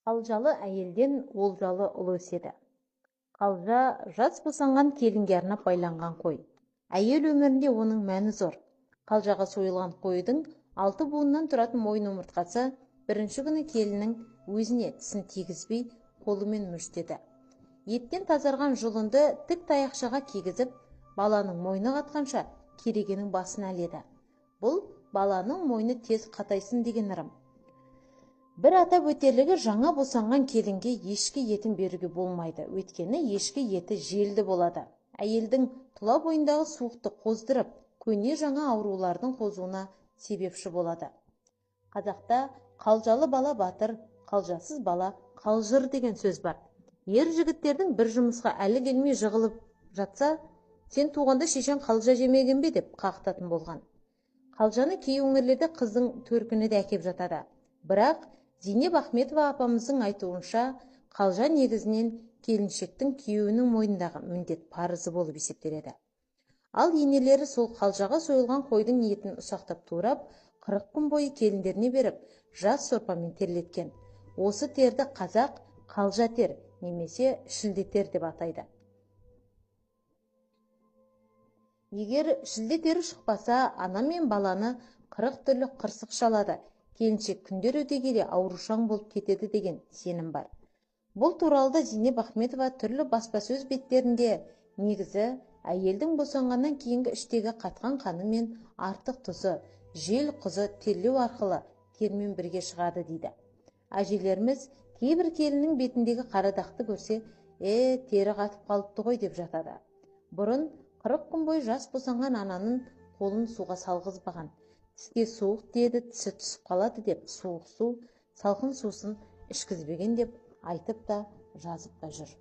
Қалжалы әйелден олжалы ұл өседі. Қалжа жас босанған келінге арнап байланған қой. Әйел өмірінде оның мәні зор. Қалжаға сойылған қойдың 6 буыннан тұратын мойын омыртқасы бірінші күні келіннің өзіне тісін тигізбей қолымен мүжітеді. Еттен тазарған жұлынды тік таяқшаға кигізіп, баланың мойны қатқанша керегенің басына іледі. Бұл баланың мойны тез қатайсын деген ырым. Бір атап өтерлігі, жаңа босанған келінге ешкі етін беруге болмайды. Өйткені ешкі еті желді болады. Әйелдің тұла бойындағы суықты қоздырып, көне жаңа аурулардың қозуына себепші болады. Қазақта қалжалы бала батыр, қалжасыз бала қалжыр деген сөз бар. Ер жігіттердің бір жұмысқа әлі келмей жығылып жатса, сен туғанда шешең қалжа жемеген бе деп қағытатын болған. Қалжаны кей өңірлерде қыздың төркіні де әкеп жатады. Бірақ Зейнеп Ахметова апамыздың айтуынша, қалжа негізінен келіншектің күйеуінің мойнындағы міндет парызы болып есептеледі. Ал енелері сол қалжаға сойылған қойдың етін ұсақтап турап, 40 күн бойы келіндеріне беріп, жас сорпамен терлеткен. Осы терді қазақ қалжа тер немесе шілде тер деп атайды. Егер шілде тері шықпаса, ана мен баланы 40 түрлі қырсық шалады. Келіншек күндер өте келе аурушаң болып кетеді деген сенім бар. Бұл туралы да Зейнеп Ахметова түрлі баспасөз беттерінде негізі әйелдің босанғаннан кейінгі іштегі қатқан қаны мен артық тұзы, жел құзы терлеу арқылы термен бірге шығады дейді. Әжелеріміз кейбір келіннің бетіндегі қара дақты көрсе, тері қатып қалыпты ғой деп жатады. Бұрын 40 күн бойы жас босанған ананың қолын суға салғызбаған. Тіске суық тиеді, тісі түсіп қалады деп суық су, салқын сусын ішкізбеген деп айтып та жазып та жүр.